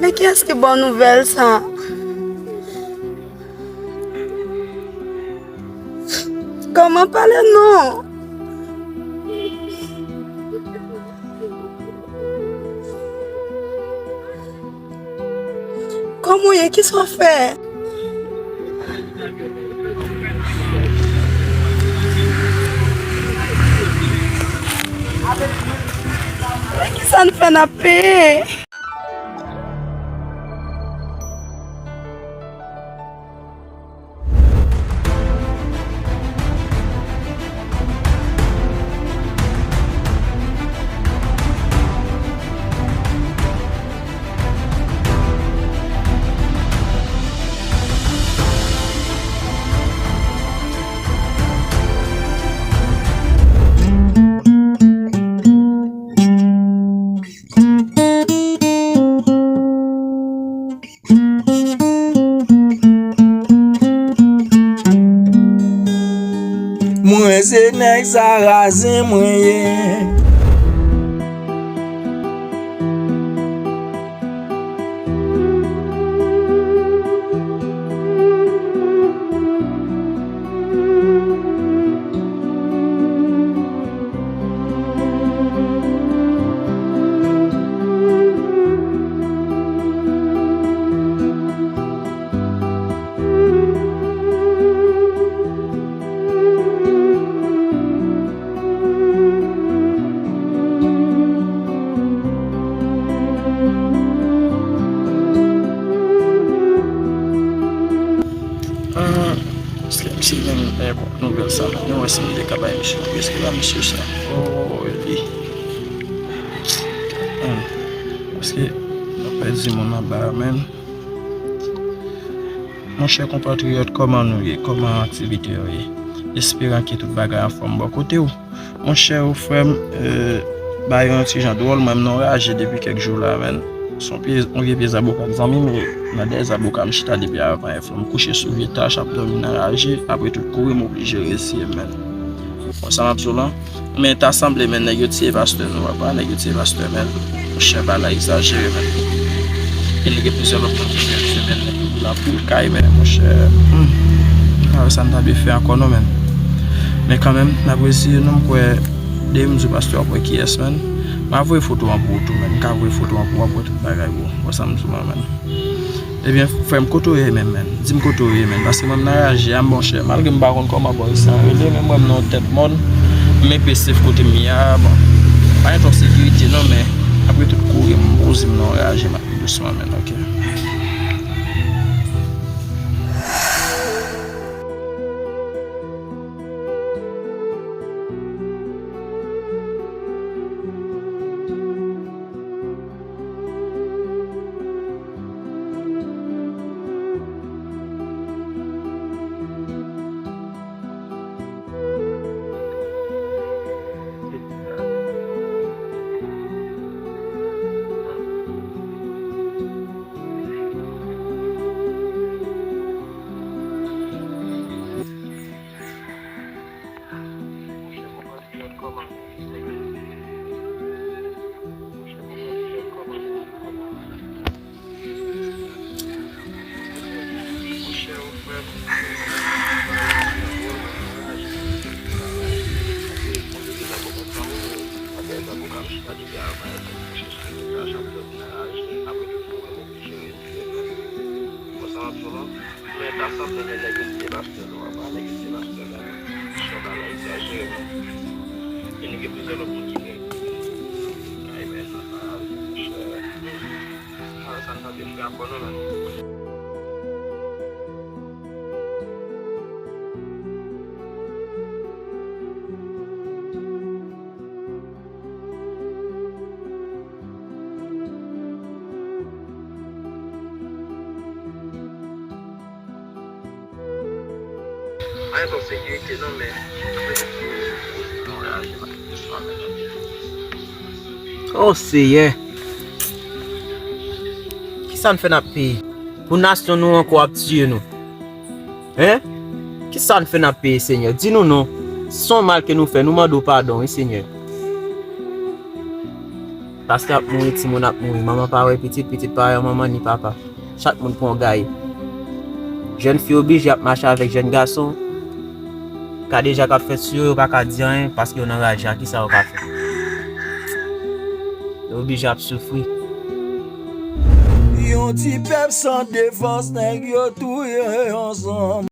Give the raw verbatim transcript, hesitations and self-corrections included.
Men kiyès ki ba w nouvèl sa? Kòman pale non? Kòman w ye? Kisa w fè? Men kisa n fè n ap peye? Mwen se nèg Sarazen mwen ye. Ah, èske misye gen, eh, bon, nouvèl sa, men nou wè si m te ka bay misye yon preskri la, misye sa. Oh, li. Hmm. Paske nou pèdi moun anba a, men. Monchè konpatriyòt, kòman nou ye? Kòman aktivite yo ye? Esperan ke tout bagay anfòm bò kote w. Monchè, ou frè m, euh, bagay yo yon ti jan dwòl, mwen m nan raje depi kèk jou la, menn. Se yon pye, yon vye pye zaboka, zanmi m, nan dèyè zaboka m chita depi avanyè, frè m. M kouche sou vye tach, ap dòmi nan raje, apre tout kouri, m oblije resiye, menn. Bon, sa m ap di w lan, men ta sanble, menn, nèg yo tiye pastè nou, papa, nèg yo tiye pastè, menn. Monchè, bagay la egzajere, menn. E li gen plizyè lòt moun ki fè semèn nan ki boule anpil kay, men monchè, hmm, m pa wè sa n ta dwe fè ankò non, menn. Men kanmenm, n ap resiye non, m kwè, depi m di w pastè w ap wè kiyès, menn. M ap voye foto an pou ou tou, menn. M ka voye foto an pou w, w ap wè tout bagay, bro. Wè sa m di w la, menn. Ebyen, frè m, kote w ye menm, menn? Di m kote w ye, menn. Paske mwen m nan raje a, monchè. Malgre m pa konn kòman bò isit an rele, men mwen m nan yon tèt mòn. M enpe sèf kote m ye a, bon. Pa gen twòp sekirite non, men apre tout kouri, m poze m nan yon raje, m ap pi dousman, menn, oke. Men ta sanble gen nèg yo tiye pastè nou an, pa nèg yo tiye pastè la, non. Monchè, bagay egzajere, non. E nou gen plizyè lòt moun ki gen. Ay, men, monchè. Ah, sa n pa te fè ankò, non, men. Pa gen twòp sekirite non, men oh Seyè, kisa n fè n ap peye? Pou nasyon nou ankò ap tiye nou. Hein? Kisa n fè n ap peye, Senyè? Di nou non. Se yon mal ke nou fè, nou mande w padon, wi, Senyè. Pastè ap mouri, timoun ap mouri, manman pa wè pitit, pitit pa wè manman ni papa. Chak moun pran gay. Jèn fi oblije ap mache avèk jèn gason. Kadejak ap fèt sou yo, yo pa ka di anyen paske yo nan raje a, kisa yo ka fè? Yo oblije ap soufri. Yon ti pèp san defans, nèg yo touye ansanm.